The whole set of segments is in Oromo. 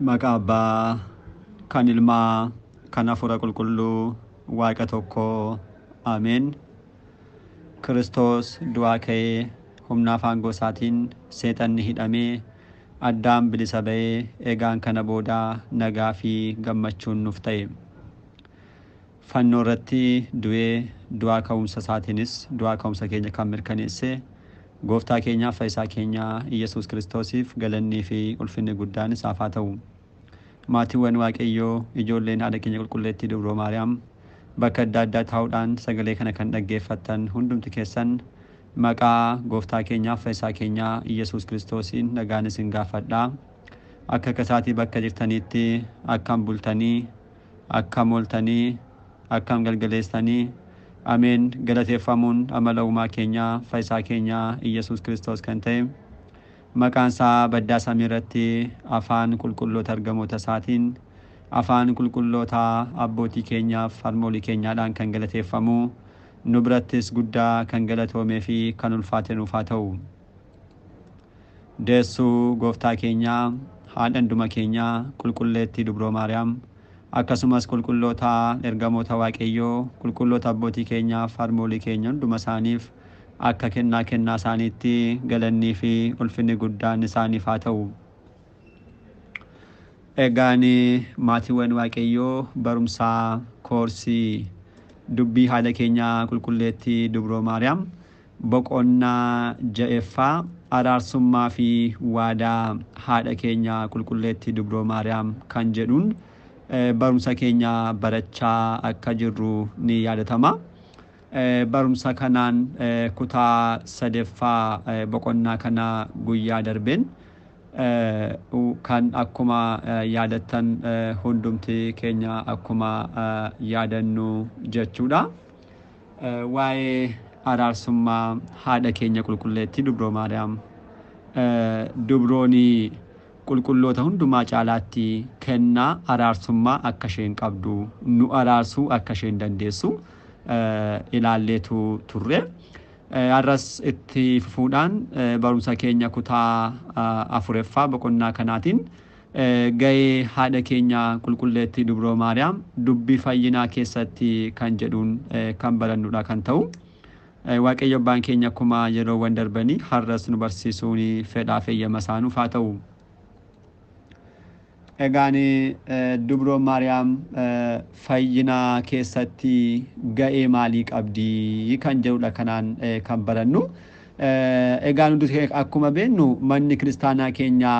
Maqaa Abbaa, kan Ilmaa, kan Hafuura Qulqulluu, Waaqa tokkoo. Ameen. Kiristoos du'aa ka'ee humnaaf aangoo isaatiin seexanni hidhamee Addaam bilisa ba'ee egaan kana booda nagaa fi gammachuun nuuf ta'e. Fannoo irratti du'ee du'aa ka'umsa isaatiinis du'aa ka'umsa keenya kan mirkaneesse Gooftaa keenyaaf Fayyisaa keenya Iyyasuus Kiristoosiif galannii fi ulfinni guddaan isaaf haa ta'u. Maatiiwwan Waaqayyoo, ijoolleen haadha keenya qulqulleettii Dubroo Maariyaam, bakka adda addaa taa'uudhaan sagalee kana kan dhaggeeffattan hundumti keessan maqaa Gooftaa keenyaaf Fayyisaa keenya Iyyasuus Kiristoosiin nagaan isin gaafadha. Akka kasaatii bakka jirtaniitti akkam bultanii, akkam ooltanii, akkam galgaleessanii? Ameen. Galateeffamuun amala uumaa keenyaa Fayyisaa keenyaa Iyyasuus Kiristoos kan ta'e, maqaan isaa baddaa samii irratti afaan qulqulloota ergamoota isaatiin, afaan qulqulloota abbootii keenyaaf harmoolii keenyaadhaan kan galateeffamu, nu birattis guddaa kan galatoomee fi kan ulfaate nuuf haa ta'u. Deessuu Gooftaa keenyaa, haadha hunduma keenyaa, qulqulleettii Dubroo Maariyaam, akkasumas qulqulloota ergamoota Waaqayyoo, qulqulloota abbootii keenyaaf harmoolii keenya hunduma isaaniif akka kennaa kennaa isaaniitti galannii fi ulfinni guddaan isaaniif haa ta'u. Egaan maatiiwwan Waaqayyoo, barumsaa koorsii dubbii haadha keenyaa qulqulleettii Dubroo Maariyaam boqonnaa ja'effaa, araarsummaa fi waadaa haadha keenya qulqulleettii Dubroo Maariyaam kan jedhuun barumsa keenya barachaa akka jirru ni yaadatama. Barumsa kanaan kutaa sadeeffaa boqonnaa kana guyyaa darbeen kan akkuma yaadattan, hundumti keenya akkuma yaadannu jechuudha. Waa'ee araarsummaa haadha keenya qulqulleettii Dubroo Maariyaam, dubroon qulqulloota hundumaa caalaatti kennaa araarsummaa akka isheen qabdu, nu araarsuu akka isheen dandeessu ilaalleetu turre. Har'as itti fufuudhaan barumsa keenya kutaa afureffaa boqonnaa kanaatiin ga'ee haadha keenya qulqulleettii Dubroo Maariyaam dubbii fayyinaa keessatti kan jedhuun kan barannudha kan ta'u. Waaqayyo abbaan keenya akkuma yeroowwan darbanii har'as nu barsiisuun fedhaa feeyyama isaa nuuf haa ta'u. Egaan Dubroo Maariyaam fayyinaa keessatti ga'ee maalii qabdi kan jedhudha kanaan kan barannu. Egaan hundi akkuma beeknu manni kiristaanaa keenya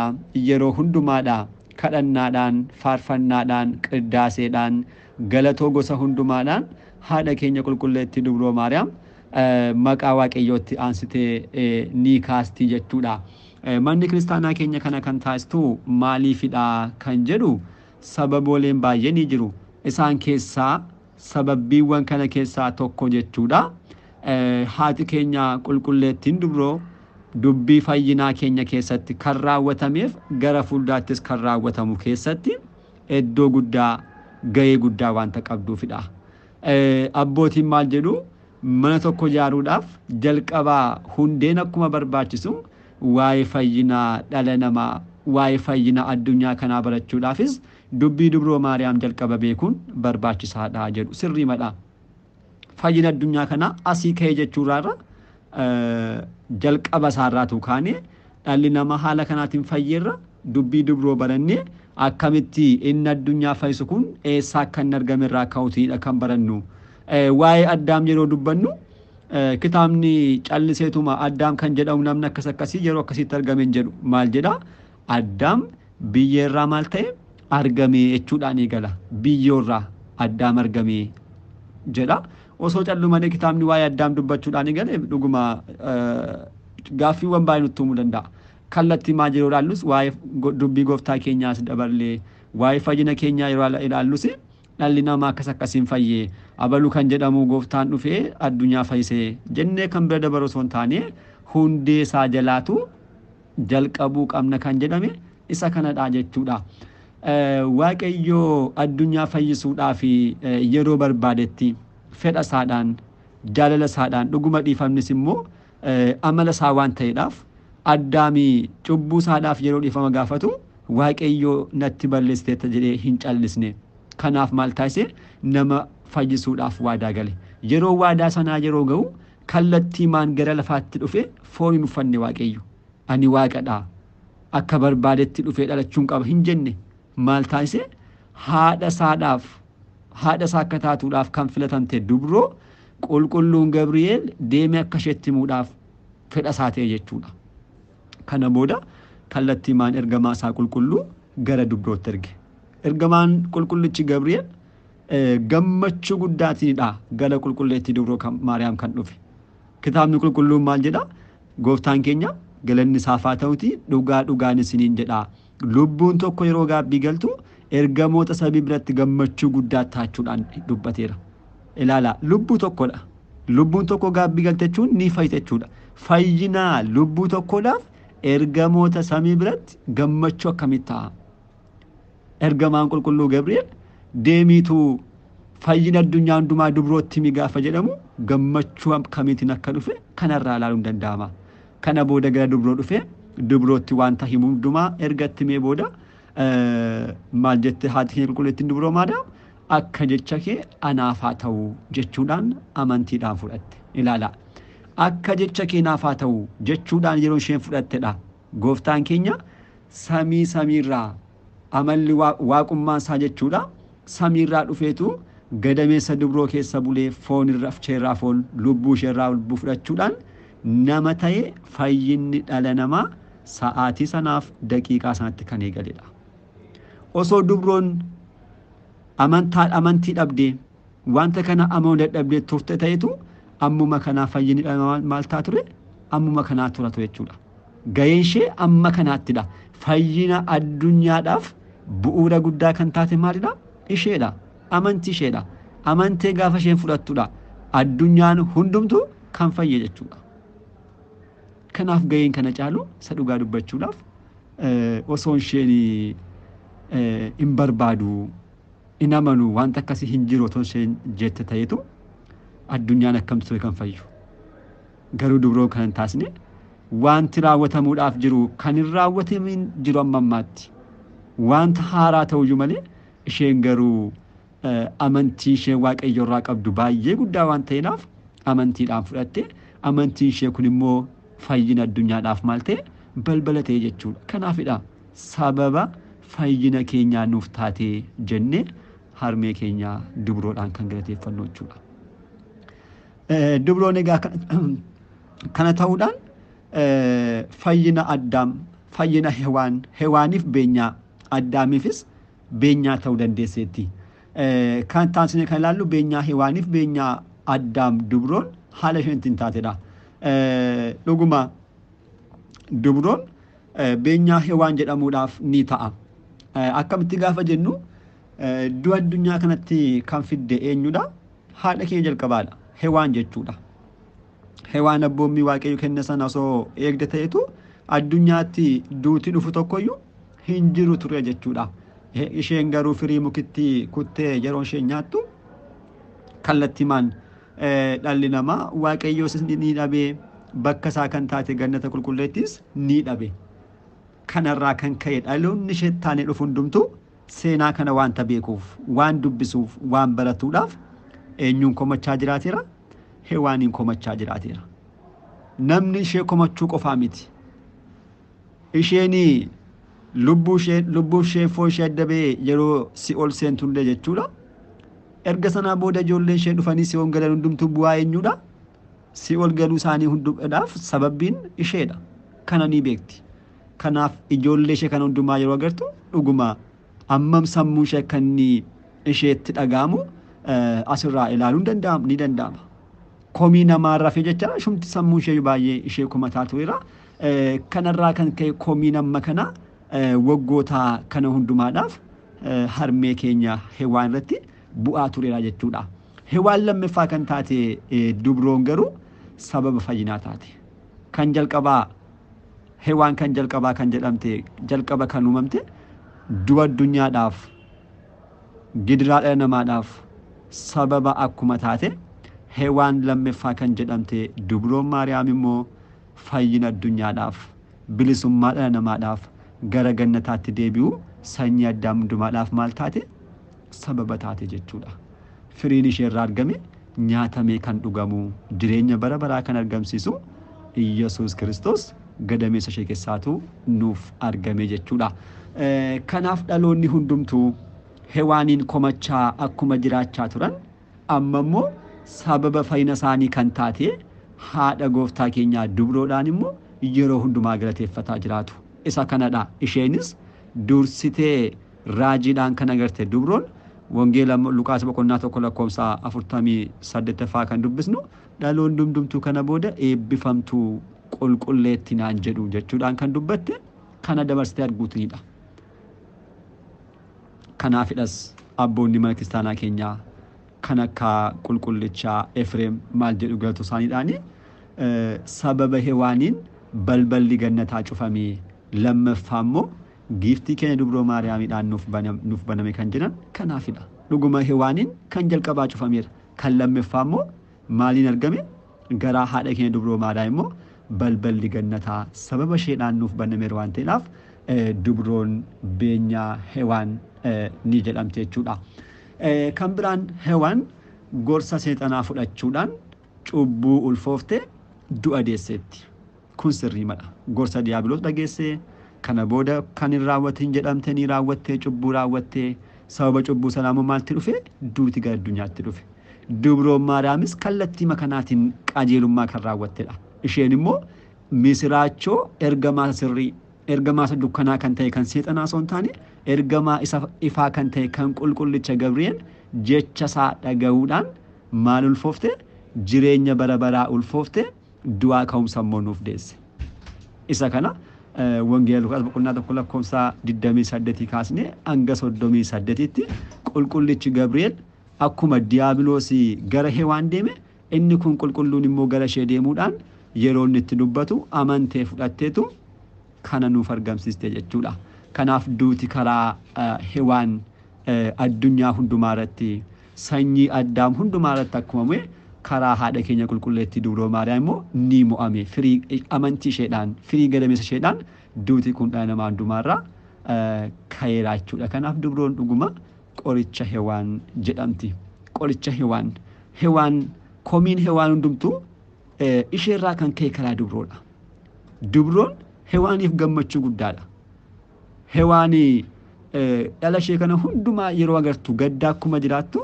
yeroo hundumaadha kadhannaadhaan, faarfannaadhaan, qiddaaseedhaan, galatoo gosa hundumaadhaan haadha keenya qulqulleettii Dubroo Maariyaam maqaa Waaqayyootti aansitee ni kaastii jechuudha. Manni kiristaanaa keenya kana kan taasistu maaliifidha kan jedhu sababooleen baay'ee ni jiru. Isaan keessaa sababbiiwwan kana keessaa tokko jechuudha. Haati keenya qulqulleettiin Dubroo dubbii fayyinaa keenya keessatti kan raawwatameef gara fuulduraattis kan raawwatamu keessatti iddoo guddaa, ga'ee guddaa wanta qabduufidha. Abbootiin maal jedhu? Mana tokko ijaaruudhaaf jalqabaa hundeen akkuma barbaachisu, waa'ee fayyinaa dhala namaa, waa'ee fayyinaa addunyaa kanaa barachuudhaafis dubbii Dubroo Maariyaam jalqaba beekuun barbaachisaadha jedhu. Sirriimadha. Fayyina addunyaa kanaa asii ka'ee jechuurraarra jalqaba isaarraatu kaanee dhalli namaa haala kanaatiin fayyeerra dubbii Dubroo barannee akkamitti inni addunyaa fayyisu kun eessaa akka inni argame irraa ka'uutiidha kan barannu. Waa'ee Addaam yeroo dubbannu kitaabni calliseetuma Addaam kan jedhamu namni akkas akkasii yeroo akkasitti argame hin jedhu. Maal jedha? Addaam biyyeerraa maal ta'e argame jechuudhaan eegala. Biyyoorraa Addaam argame jedha. Osoo callumalee kitaabni waa'ee Addaam dubbachuudhaan eegale dhuguma gaaffiiwwan baay'ee nutti uumuu danda'a. Kallattii maal yeroo ilaallus, waa'ee dubbii Gooftaa keenyaas daballee waa'ee fayyina keenyaa yeroo ilaallus, dhalli namaa akkas akkasiin fayyee, abaluu kan jedhamu Gooftaan dhufee addunyaa fayyisee jennee kan bira dabaru osoo hin taane, hundee isaa jalaatu jalqabuu qabna kan jedhame isa kanadha jechuudha. Waaqayyoo addunyaa fayyisuudhaaf yeroo barbaadetti fedha isaadhaan, jaalala isaadhaan, dhuguma dhiifamnis immoo amala isaa waan ta'eedhaaf, Addaamii cubbuu isaadhaaf yeroo dhiifama gaafatu Waaqayyoo natti balleessiteetta jedhee hin callisne. Kanaaf maal taasise? Nama fayyisuudhaaf waadaa gale. Yeroo waadaa sanaa yeroo ga'u kallattiimaan gara lafaatti dhufe foon hin uffanne Waaqayyo. Ani waaqadha. Akka barbaadetti dhufee dhalachuun qaba hin jenne. Maal taasise? Haadha isaadhaaf haadha isaa akka taatuudhaaf kan filatamte dubroo qulqulluun Gabri'eel deemee akka isheetti himuudhaaf fedha isaa ta'e jechuudha. Kana booda kallattiimaan ergamaa isaa qulqulluu gara dubrootti erge. Ergamaan qulqullichi Gabri'eel gammachuu guddaatiinidha gara qulqulleettii dubroo Maariyaam kan dhufe. Kitaabni qulqulluun maal jedha? Gooftaan keenya galanni isaaf haa ta'uti dhugaa dhugaan isiniin jedha. Lubbuun tokko yeroo gaabbii galtu ergamoota sabii biratti gammachuu guddaa taachuudhaan dubbateera. Ilaala, lubbuu tokkodha. Lubbuun tokko gaabbii galte jechuun ni fayyite jechuudha. Fayyinaa lubbuu tokkodhaaf ergamoota samii biratti gammachuu akkamitti ta'a? Ergamaan qulqulluu Gabri'eel deemiitu fayyina addunyaa hundumaa dubrootti himi gaafa jedhamu gammachuu akkamiitiin akka dhufe kanarraa ilaaluun danda'ama. Kana booda gara dubroo dhufe dubrootti wanta himu hundumaa erga itti himee booda maal jette haati keenya qulqulleettiin dubroo Maariyaam? Akka jecha kee anaaf haa ta'u jechuudhaan amantiidhaan fudhatte. Ilaala. Akka jecha kee naaf haa ta'u jechuudhaan yeroo isheen fudhattedha. Gooftaan keenya samii samiirraa amalli waaqummaa isaa jechuudha. Samiirraa dhufeetu gadameessa dubroo keessa bulee foon irra isheerraa foon lubbuu isheerraa lubbuu fudhachuudhaan nama ta'e fayyinni dhala namaa sa'aatii sanaaf daqiiqaa sanatti kan eegaledha. Osoo dubroon amantii dhabdee wanta kana amanuu dadhabdee turte ta'etu ammuma kanaa fayyinni dhala namaa maal ta'a ture? Ammuma kanaa tura ture jechuudha. Gaheen ishee amma kanaattidha. Fayyina addunyaadhaaf bu'uura guddaa kan taate maalidha? Isheedha. Amantii isheedha. Amantee gaafa isheen fudhattudha. Addunyaan hundumtu kan fayye jechuudha. Kanaaf gaheen kana caalu isa dhugaa dubbachuudhaaf osoo isheen hin barbaadu hin amanu wanta akkasii hin jiru otoo isheen jette ta'etu addunyaan akkamtu ture kan fayyu. Garuu dubroo kan hin taasne wanti raawwatamuudhaaf jiru kan hin raawwatamin jiru amma ammaatti. Wanta haaraa ta'uyyuu malee isheen garuu amantii isheen waaqayyo irraa qabdu baay'ee guddaa waan ta'eedhaaf amantiidhaan fudhatte. Amantiin ishee kun immoo fayyina addunyaadhaaf maal ta'e? Balbala ta'e jechuudha. Kanaafidha sababa fayyina keenyaa nuuf taatee jennee harmee keenyaa dubroodhaan kan galateeffannu jechuudha. Dubroon egaa kana ta'uudhaan fayyina Addaam, fayyina Hewaan, Hewaaniif beenyaa, Addaamiifis beenyaa ta'uu dandeesseetti. Kan taasisne kan ilaallu beenyaa Hewaaniif beenyaa Addaam dubroon haala isheen ittiin taatedha. Dhuguma dubroon beenyaa Hewaan jedhamuudhaaf ni ta'a. Akkamitti gaafa jennu du'a addunyaa kanatti kan fidde eenyudha? Haadha keenya jalqabaadha. Hewaan jechuudha. Hewaan abboommii waaqayyo kenne sana osoo eegde ta'etu addunyaatti duuti dhufu tokkoyyuu hin jiru ture jechuudha. Isheen garuu firii mukitti kuttee yeroo isheen nyaattu kallattimaan dhalli namaa waaqayyoos ni dhabee bakka isaa kan taate gannata qulqulleettis ni dhabe. Kanarraa kan ka'e dhaloonni ishee taanee dhufu hundumtuu seenaa kana waanta beekuuf, waan dubbisuuf, waan baratuudhaaf eenyuun komachaa jiraateera? Hewaaniin komachaa jiraateera. Namni ishee komachuu qofaa miti. Isheen lubbuu ishee foon ishee adda ba'ee yeroo si'ool seentullee jechuudha. Erga sanaa booda ijoolleen ishee dhufanii si'ool galan hundumtuu bu'aa eenyudha? Si'ool galuu isaanii hundumaadhaaf sababbiin isheedha. Kana ni beekti. Kanaaf ijoollee ishee kana hundumaa yeroo agartu dhuguma ammam sammuu ishee akka inni isheetti dhaga'amu asirraa ilaaluun ni danda'ama. Komii namaarraa fi jecha shumti sammuu ishee baay'ee ishee komataa tureera. Kanarraa kan ka'e komiin amma kana waggoota kana hundumaadhaaf harmee keenya Hewaan irratti bu'aa tureera jechuudha. Hewaan lammaffaa kan taate dubroon garuu sababa fayyinaa taate. Kan jalqabaa Hewaan kan jalqabaa kan jedhamte jalqaba kan uumamte du'a addunyaadhaaf gidiraa dhala namaadhaaf sababa akkuma taate Hewaan lammaffaa kan jedhamte dubroon Maariyaam immoo fayyina addunyaadhaaf bilisummaa dhala namaadhaaf gara gannataatti deebi'u sanyii Addaam hundumaadhaaf maal taate? Sababa taate jechuudha. Firiin ishee irraa argame nyaatamee kan dhugamu, jireenya bara baraa kan argamsiisu Iyyasuus Kiristoos gadameessa ishee keessaatu nuuf argame jechuudha. Kanaaf dhaloonni hundumtuu Hewaaniin komachaa akkuma jiraachaa turan, amma immoo sababa fayyina isaanii kan taate haadha gooftaa keenyaa dubroodhaan immoo yeroo hundumaa galateeffataa jiraatu. Isa kanadha. Isheenis dursitee raajiidhaan kan agarte dubroon Wangeela Luqaas boqonnaa 1 lakkoofsa 48ffaa kan dubbisnu, dhaloonni hundumtuu kana booda eebbifamtuu qulqulleetti naan jedhu jechuudhaan kan dubbatte kana dabarsitee arguutinidha. Kanaafidhas abboonni mana kiristaanaa keenyaa kan akka qulqullichaa Efreem maal jedhu galatu isaaniidhaani, sababa Hewaaniin balballi gannataa cufamee, lammaffaa immoo giiftii keenya dubroo Maariyaamiidhaan nuuf baname kan jedhan kanaafidha. Dhuguma Hewaaniin kan jalqabaa cufameera. Kan lammaffaa immoo maaliin argame? Garaa haadha keenya dubroo Maariyaam immoo balballi gannataa sababa isheedhaan nuuf banameera waan ta'eedhaaf dubroon beenyaa Hewaan ni jedhamte jechuudha. Kan biraan Hewaan gorsa seexanaa fudhachuudhaan cubbuu ulfooftee du'a deesseetti. Kun sirriimadha. Gorsa Diyaabiloos dhageessee kana booda kan hin raawwatin jedhamte ni raawwattee, cubbuu raawwattee, sababa cubbuu sanaa immoo maaltti dhufe? Duuti gara addunyaatti dhufe. Dubroon Maariyaamis kallattii makanaatiin qajeelummaa kan raawwattedha. Isheen immoo misiraachoo ergamaa sirrii, ergamaa isa dukkanaa kan ta'e kan seexanaa osoo hin taane, ergamaa isa ifaa kan ta'e kan qulqullicha Gabri'eel jecha isaa dhaga'uudhaan maal ulfoofte? Jireenya bara baraa ulfoofte, du'aa ka'umsa immoo nuuf deesse. Isa kana Wangeela Luqaas boqonnaa 1 lakkoofsa 28 kaasnee hanga 38tti qulqullichi Gabri'eel akkuma Diyaabiloos gara Hewaan deeme, inni kun qulqulluun immoo gara ishee deemuudhaan yeroo inni itti dubbatu amantee fudhatteetu kana nuuf argamsiiste jechuudha. Kanaaf duuti karaa Hewaan addunyaa hundumaa irratti, sanyii Addaam hundumaa irratti akkuma mo'e, karaa haadha keenya qulqulleettii dubroo Maariyaam immoo ni mo'ame. Firii amantii isheedhaan, firii gadameessa isheedhaan duuti kun dhala namaa hundumaa irraa ka'eera jechuudha. Kanaaf dubroon dhuguma qoricha Hewaan jedhamti. Qoricha Hewaan. Hewaan, komiin Hewaan hundumtuu isheerraa kan ka'e karaa dubroodha. Dubroon Hewaaniif gammachuu guddaadha. Hewaani dhala ishee kana hundumaa yeroo agartu gaddaa akkuma jiraattu,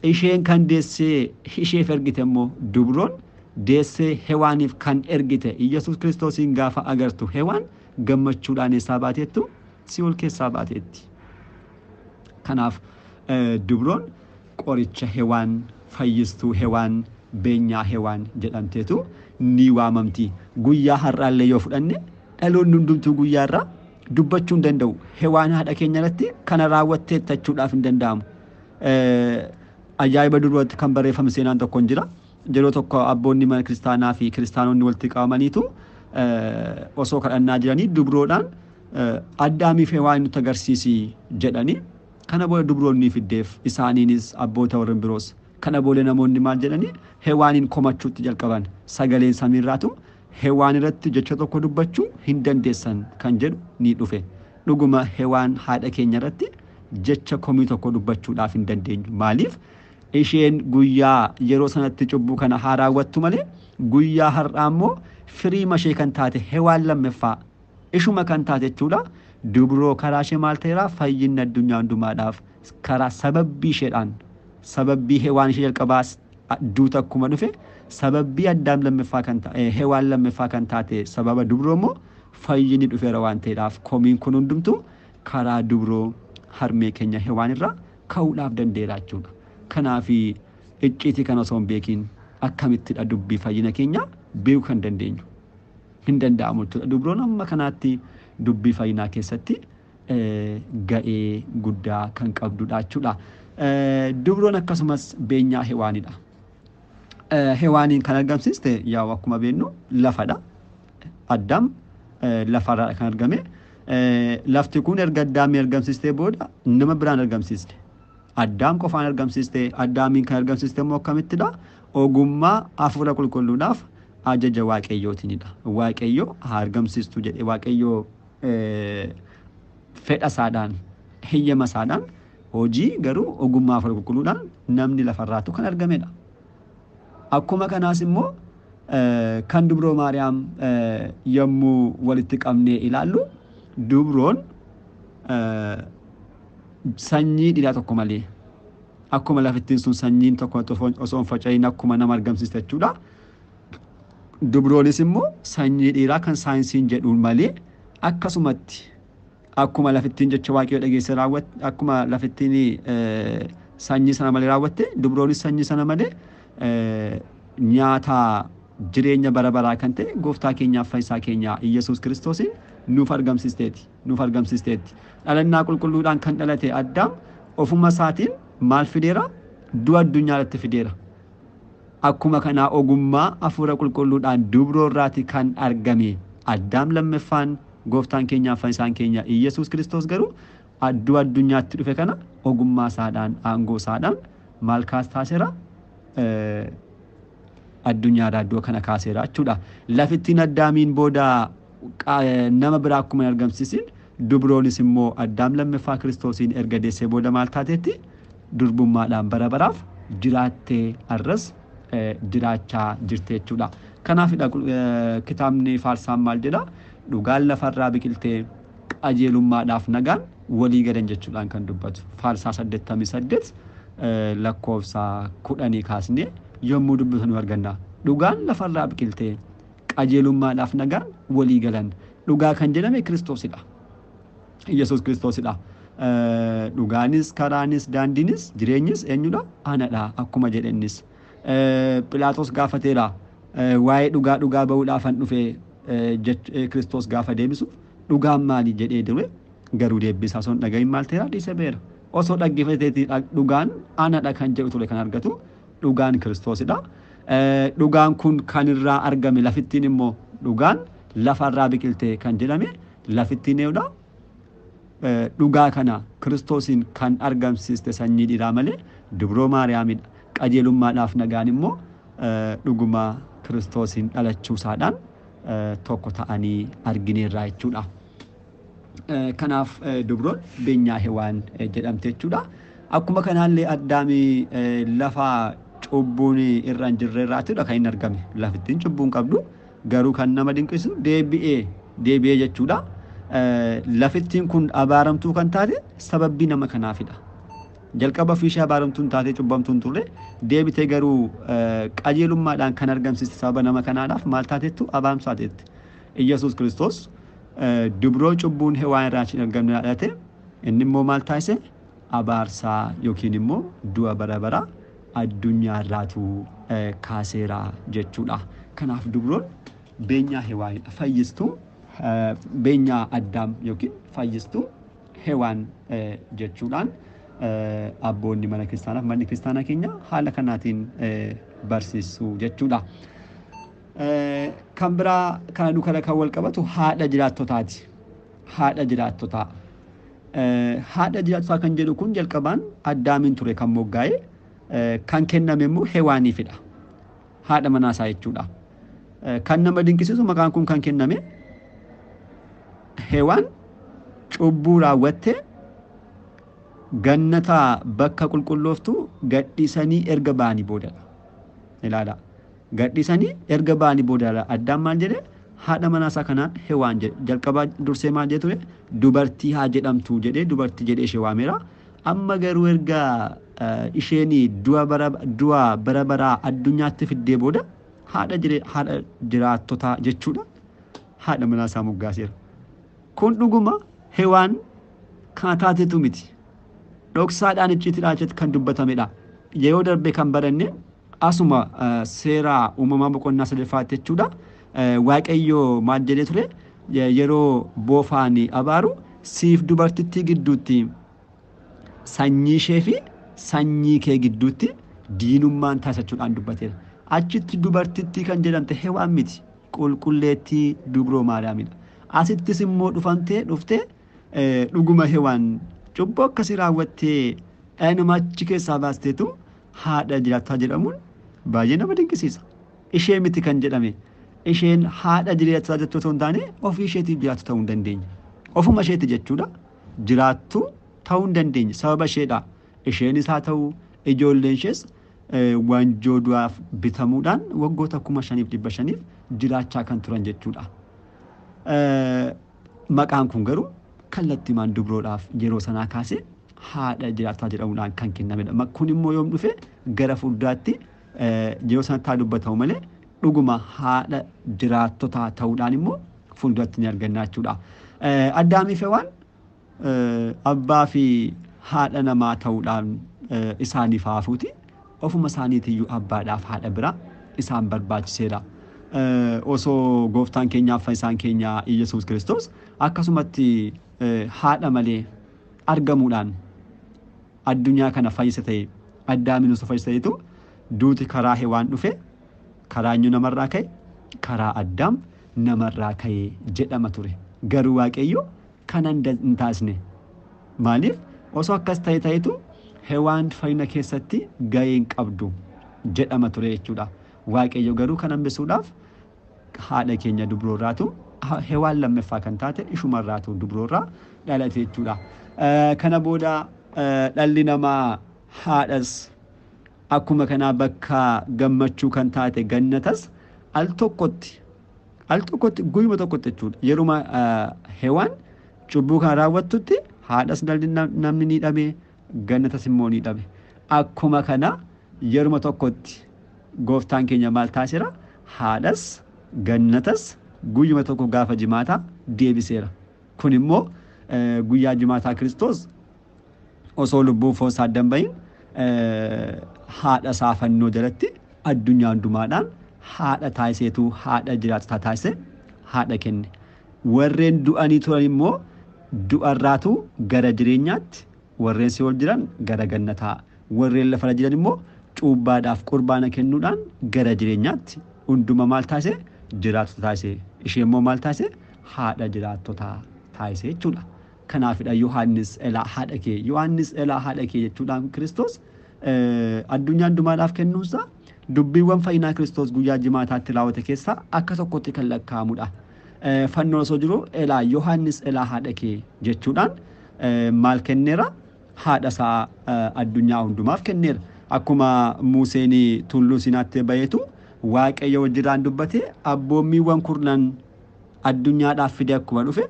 isheen kan deessee isheef ergite immoo, dubroon deessee Hewaaniif kan ergite Iyyasuus Kiristoosiin gaafa agartu Hewaan gammachuudhaan eessaa baateettu? Si'ool keessaa baateetti. Kanaaf dubroon qoricha Hewaan, fayyistuu Hewaan, beenyaa Hewaan jedhamteetu ni waamamti. Guyyaa har'aallee yoo fudhanne dhaloonni hundumtuu guyyaa irraa dubbachuu hin danda'u. Hewaan haadha keenya irratti kana raawwatteetta jechuudhaaf hin danda'amu. Ajaa'iba duratti kan barreeffame seenaan tokko hin jira. Yeroo tokko abboonni mana kiristaanaa fi kiristaanonni walitti qabamaniitu osoo kadhannaa jiranii dubroodhaan Addaamiif Hewaan nutti agarsiisi jedhanii, kana booda dubroonni fiddeef, isaaniinis abboota warreen biroos. Kana booda namoonni maal jedhanii Hewaaniin komachuutti jalqaban. Sagaleen samiirraatu Hewaan irratti jecha tokko dubbachuu hin dandeessan kan jedhu ni dhufe. Dhuguma Hewaan haadha keenya irratti jecha komii tokko dubbachuudhaaf hin dandeenyu. Maaliif? Isheen guyyaa yeroo sanatti cubbuu kana haa raawwattu malee, guyyaa har'aa immoo firii mashee kan taate Hewaan lammaffaa ishuma kan taate jechuudha. Dubroo karaa ishee maal ta'eera? Fayyinni addunyaa hundumaadhaaf karaa sababbii isheedhaan, sababbii Hewaan ishee jalqabaa duuta akkuma dhufe, sababbii Addaam lammaffaa kan ta'e, Hewaan lammaffaa kan taate sababa dubroo immoo fayyinni dhufeera waan ta'eedhaaf komiin kun hundumtuu karaa dubroo harmee keenya Hewaan irraa ka'uudhaaf danda'eera jechuudha. Kanaaf icciitii kana osoo hin beekiin akkamittidha dubbii fayyina keenya beekuu kan dandeenyu? Hin danda'amu jechuudha. Dubroon amma kanaatti dubbii fayyinaa keessatti ga'ee guddaa kan qabdudha jechuudha. Dubroon akkasumas beenyaa Hewaanidha. Hewaaniin kan argamsiiste yaa akkuma beeknu lafadha. Addaam lafarraa kan argame. Lafti kun erga Addaamii argamsiistee booda nama biraan argamsiiste. Addaam qofaan argamsiiste. Addaamiin kan argamsiiste immoo akkamittidha? Ogummaa hafuura qulqulluudhaaf ajaja Waaqayyootiinidha. Waaqayyo haa argamsiistu jedhe. Waaqayyo Fedha isaadhaan, heyyama isaadhaan, hojii garuu ogummaa hafuura qulqulluudhaan namni lafarraatu kan argamedha. Akkuma kanaas immoo kan dubroo Maariyaam yommuu walitti qabnee ilaallu, dubroon sanyii dhiiraa tokko malee akkuma lafittiin sun sanyiin tokko osoo hin faca'in akkuma nama argamsiiste jechuudha. Dubroonis immoo sanyii dhiiraa kan saayinsiin jedhuun malee akkasumatti akkuma lafittiin jecha Waaqayyoo dhageesse raawwatte, akkuma lafittiin sanyii sana malee raawwatte, dubroonis sanyii sana malee nyaata jireenya bara baraa kan ta'e gooftaa keenyaaf fayyisaa keenya Iyyasuus Kiristoosiin nuuf argamsiisteeti. Nuuf argamsiisteetti. Dhalannaa qulqulluudhaan kan dhalate Addaam ofuma isaatiin maal fideera? Du'a addunyaa irratti fideera. Akkuma kanaa ogummaa hafuura qulqulluudhaan dubroo irraati kan argame Addaam lammaffaan gooftaan keenyaaf fayyisaan keenya Iyyasuus Kiristoos garuu du'a addunyaatti dhufe kana ogummaa isaadhaan, aangoo isaadhaan maal kaas taaseera? Addunyaarraa du'a kana kaaseera jechuudha. Lafittiin Addaamiin booda nama biraa akkuma hin argamsiisin, dubroonis immoo Addaam lammaffaa Kiristoosiin erga deessee booda maal taateetti? Durbummaadhaan bara baraaf jiraattee arras jiraachaa jirte jechuudha. Kanaafidha kitaabni Faarsaan maal jedha? Dhugaan lafarraa biqiltee qajeelummaadhaaf nagaan walii galan jechuudhaan kan dubbatu. Faarsaa 88 lakkoofsa 10 kaasnee yommuu dubbatu nu arganna. Dhugaan lafarraa biqiltee qajeelummaadhaaf nagaan walii galan. Dhugaa kan jedhame Kiristoosidha. Iyyasuus Kiristoosidha. Dhugaanis, karaanis, daandiinis, jireenyis eenyudha? Anadha akkuma jedhennis. Philaaxoos gaafateera. Waa'ee dhugaa dhugaa ba'uudhaaf an dhufe Kiristoos gaafa deebisu dhugaan maali jedhee ture, garuu deebisaa osoo hin dhagahin maal ta'eera? Dhiisee ba'eera. Osoo dhaggeeffateeti dhugaan anadha kan jedhu ture kan argatu. Dhugaan Kiristoosidha. Dhugaan kun kan irraa argame lafittiin immoo dhugaan lafarraa biqilte kan jedhame lafittiin eenyudha? Dhugaa kana Kiristoosiin kan argamsiiste sanyii dhiiraa malee dubroo Maariyaamidha. Qajeelummaadhaaf nagaan immoo dhuguma Kiristoosiin dhalachuusaadhaan tokko ta'anii argineerra jechuudha. Kanaaf dubroon beenyaa Hewaan jedhamte jechuudha. Akkuma kanaallee Addaami lafa cubbuun irra hin jirre irraatidha kan inni argame. Lafittiin cubbuun qabdu garuu kan nama dinqisu deebi'ee deebi'ee jechuudha. Lafittiin kun abaaramtuu kan taate sababii nama kanaafidha. Jalqaba ofii ishee abaaramtuun taatee cubbamtuun turre, deebitee garuu qajeelummaadhaan kan argamsiiste sababa nama kanaadhaaf maal taatettu? Abaamsaateetti. Iyyasuus Kiristoos dubroo cubbuun Hewaan irraa hin argamne dhalate, inni immoo maal taasise? Abaarsaa yookiin immoo du'a bara baraa addunyaa irraatu kaaseera jechuudha. Kanaaf dubroon beenyaa Hewaanidha. Fayyistuu beenyaa Addaam yookiin fayyistuu Hewaan jechuudhaan abboonni mana kiristaanaaf manni kiristaanaa keenya haala kanaatiin barsiisu jechuudha. Kan biraa kana duukaa kan wal qabatu haadha jiraattotaati. Haadha jiraattotaa. Haadha jiraattotaa kan jedhu kun jalqabaan Addaamiin ture kan moggaa'e, kan kenname immoo Hewaaniifidha. Haadha manaasaa jechuudha. Kan nama dinqisiisu maqaan kun kan kenname Hewaan cubbuu raawwattee gannata bakka qulqullooftu gadhiisanii erga ba'anii boodadha. Ilaala. Gadhiisanii erga ba'anii boodadha. Addaam maal jedhee? Haadha manaasaa kanaan Hewaan jedhe. Jalqabaa dursee maal jedhe ture? Dubartii haa jedhamtu jedhee dubartii jedhee ishee waameera. Amma garuu erga isheen du'a bara baraa addunyaatti fiddee booda haadha jiraattotaa jechuudha. Haadha manaasaa moggaaseera. Kun dhuguma Hewaan kana taatetu miti. Dhoksaadhaan icciitiidhaan achitti kan dubbatamedha. Yeroo darbe kan baranne asuma seera uumamaa boqonnaa sadaffaatti jechuudha. Waaqayyo maal jedhee ture? Yeroo boofaan abaaru siif dubartittii gidduutti, sanyii ishee fi sanyii kee gidduutti diinummaan taasisachuudhaan dubbateera. Achitti dubartittii kan jedhamte Hewaan miti, qulqulleettii dubroo Maariyaamidha. Asittis immoo dhuftee dhuguma Hewaan cubbuu akkasii raawwattee dhala namaa achi keessaa baasteetu haadha jiraattotaa jedhamuun baay'ee nama dinqisiisa. Ishee miti kan jedhame. Isheen haadha jiraattotaa jechuu osoo hin taane ofii isheetiif jiraattu ta'uu hin dandeenye. Ofuma isheeti jechuudha. jiraattu ta'uu hin dandeenye sababa isheedha. Isheenis haa ta'u ijoolleen ishees wanjoo du'aaf bitamuudhaan waggoota 5500 jiraachaa kan turan jechuudha. Maqaan kun garuu kallattiimaan dubroodhaaf yeroo sanaa kaasee haadha jiraattotaa jedhamuudhaan kan kennamedha. Kun immoo yoom dhufe gara fuulduraatti yeroo sanatti haa dubbatamu malee dhuguma haadha jiraattotaa ta'uudhaan immoo fuulduratti ni arganna jechuudha. Addaamii fi Hewaan abbaa fi haadha namaa ta'uudhaan isaaniif haafuuti. Ofuma isaaniitiyyuu abbaadhaaf haadha bira isaan barbaachiseera. Osoo gooftaan keenyaaf fayyisaan keenya Iyyasuus Kiristoos akkasumatti haadha malee argamuudhaan addunyaa kana fayyisa ta'e Addaamin osoo fayyisa ta'etu duuti karaa Hewaan dhufe karaa eenyu namarraa ka'e karaa Addaam namarraa ka'e jedhama ture. Garuu Waaqayyo kana hin taasisne. Maaliif osoo akkas ta'e ta'etu Hewaan fayyina keessatti gahee hin qabdu jedhama ture jechuudha. Waaqayyo garuu kan hambisuudhaaf haadha keenya dubroorraatu Hewaan lammaffaa kan taate ishumarraatu dubroorraa dhalate jechuudha. Kana booda dhalli namaa haadhas akkuma kanaa bakka gammachuu kan taate gannatas al tokkotti guyyuma tokkotti jechuudha. Yeruma Hewaan cubbuu kan raawwattutti haadhas namni ni dhabe gannatas immoo ni dhabe. Akkuma kana yeruma tokkotti gooftaan keenya maal taasiseera? Haadhas gannatas guyyuma tokko gaafa jimaataa deebiseera. Kun immoo guyyaa jimaataa Kiristoos osoo lubbuun foon isaa adda hin bahin haadha isaa fannoo jalatti addunyaa hundumaadhaan haadha taasiseetu haadha jiraattotaa taasise haadha kenne. Warreen du'anii turan immoo du'arraatu gara jireenyaatti, warreen si'ool jiran gara gannataa, warreen lafarra jiran immoo cuubbaadhaaf qurbaana kennuudhaan gara jireenyaatti hunduma maal taasise? Jiraattota taasise. Ishee immoo maal taasise? Haadha jiraattotaa taasise jechuudha. Kanaafidha Yohaannis elaa haadha kee, Yohaannis elaa haadha kee jechuudhaan Kiristoos addunyaa hundumaadhaaf kennuunsaa dubbiiwwan fayyinaa Kiristoos guyyaa jimaataatti raawwate keessaa akka tokkotti kan lakkaa'amudha. Fannoon osoo jiru elaa Yohaannis elaa haadha kee jechuudhaan maal kenneera? Haadha isaa addunyaa hundumaaf kenneera. Akkuma Museen tulluu Siinaatti baheetu Waaqayyo wajjiraan dubbate abboommiiwwan kurnan addunyaadhaaf fide akkuma dhufe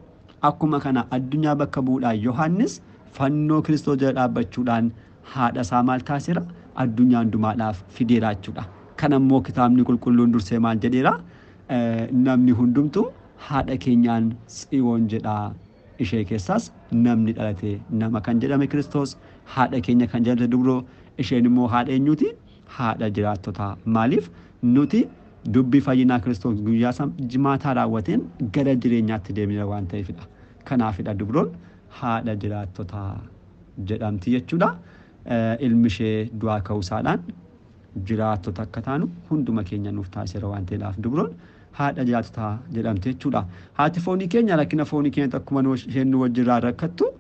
akkuma kana addunyaa bakka bu'uudhaan Yohaannis fannoo Kiristoos jala dhaabbachuudhaan haadha isaa maal taasiseera? Addunyaa hundumaadhaaf fideera jechuudha. Kana immoo kitaabni qulqulluun dursee maal jedheera? Namni hundumtuu haadha keenyaan Tsiyoon jedha. Ishee keessaas namni dhalate nama kan jedhame Kiristoos, haadha keenya kan jedhamte dubroo, isheen immoo haadha eenyuuti? Haadha jiraattotaa. Maaliif? Nuti dubbii fayyinaa Kiristoos guyyaa jimaataa raawwateen gara jireenyaatti deemnee waan ta'eefidha. Kanaafidha dubroon haadha jiraattotaa jedhamti jechuudha. Ilmi ishee du'aa ka'uusaadhaan jiraattota akka taanu hunduma keenya nuuf taasiseera waan ta'eedhaaf dubroon haadha jiraattotaa jedhamti jechuudha. Haati foonii keenya rakkina foonii keenyatti akkuma isheen nu wajjirraa rakkattu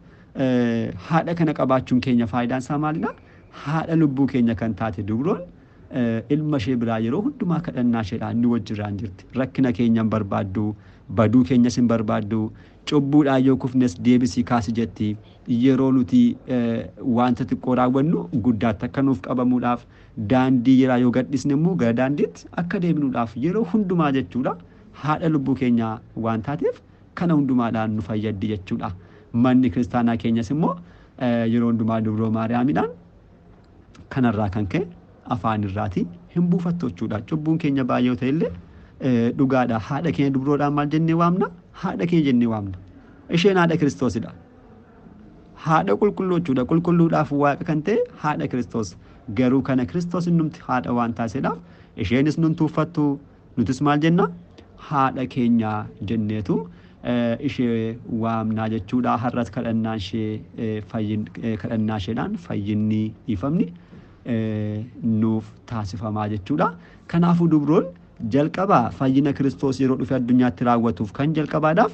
haadha kana qabaachuun keenya faayidaan isaa maalidha? Haadha lubbuu keenya kan taate dubroon ilma ishee biraa yeroo hundumaa kadhannaa isheedhaan nu wajjirraan jirti. Rakkina keenya hin barbaaddu, baduu keenyas hin barbaaddu, cubbuudhaan yoo kufnes deebisii kaasi jetti. Yeroo nuti wanta xiqqoo raawwannu guddaatti akka nuuf qabamuudhaaf daandii yeroo yoo gadhisne immoo gara daandiitti akka deebinuudhaaf yeroo hundumaa jechuudha. Haadha lubbuu keenyaa waan taateef kana hundumaadhaan nu fayyaddi jechuudha. Manni kiristaanaa keenyas immoo yeroo hundumaa dubroo Maariyaamidhaan kanarraa kan ka'e afaan irraatii hin buufattu jechuudha. Cubbuun keenya baay'ee yoo ta'e illee dhugaadha. Haadha keenya dubroodhaan maal jennee waamna? Haadha keenya jennee waamna. Isheen haadha Kiristoosidha. Haadha qulqulluu jechuudha. Qulqulluudhaaf waaqa kan ta'e haadha Kiristoos. Garuu kana Kiristoos innumti haadha waan taaseedhaaf isheenis nun tuuffattu nutis maal jenna? Haadha keenya jenneetu ishee waamnaa jechuudha. Har'as kadhannaa isheedhaan fayyinni dhiifamni nuuf taasifamaa jechuudha. Kanaafuu dubroon jalqabaa fayyina Kiristoos yeroo dhufe addunyaatti raawwatuuf kan jalqabaadhaaf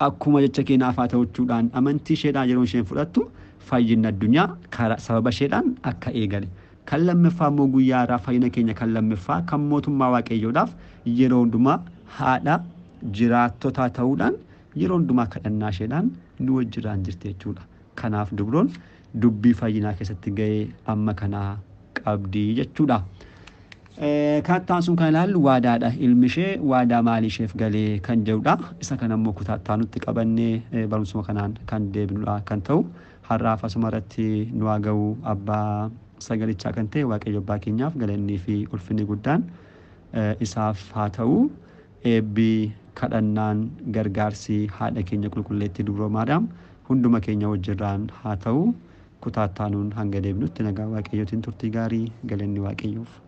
akkuma jecha keenyaaf haa ta'uchuudhaan amantii isheedhaan yeroo isheen fudhattu fayyinni addunyaa karaa sababa isheedhaan akka eegale. Kan lammaffaa immoo guyyaa har'aa fayyina keenya kan lammaffaa kan mootummaa Waaqayyoodhaaf yeroo hundumaa haadha jiraattotaa ta'uudhaan Yeroo hundumaa kadhannaa isheedhaan nu wajjirraan jirti jechuudha. Kanaaf dubroon dubbii fayyinaa keessatti ga'ee amma kanaa qabdi jechuudha. Kan itti kan ilaallu waadaadha. Ilmi ishee waadaa maalii isheef galee kan jedhudha. Isa kana immoo kutaa itti aanutti qabannee barumsuma kanaan kan deebinudha kan ta'u. Har'aaf asuma irratti nu haa ga'u. Abbaa sagalichaa kan ta'e Waaqayyo abbaa keenyaaf galannii fi ulfinni guddaan isaaf haa ta'u. Eebbi, kadhannaan, gargaarsi haadha keenya qulqulleettii Dubroo Maariyaam hunduma keenya wajjirraan haa ta'u. Kutaa itti aanuun hanga deebinutti nagaa Waaqayyootiin turtii gaarii, galanni Waaqayyoof.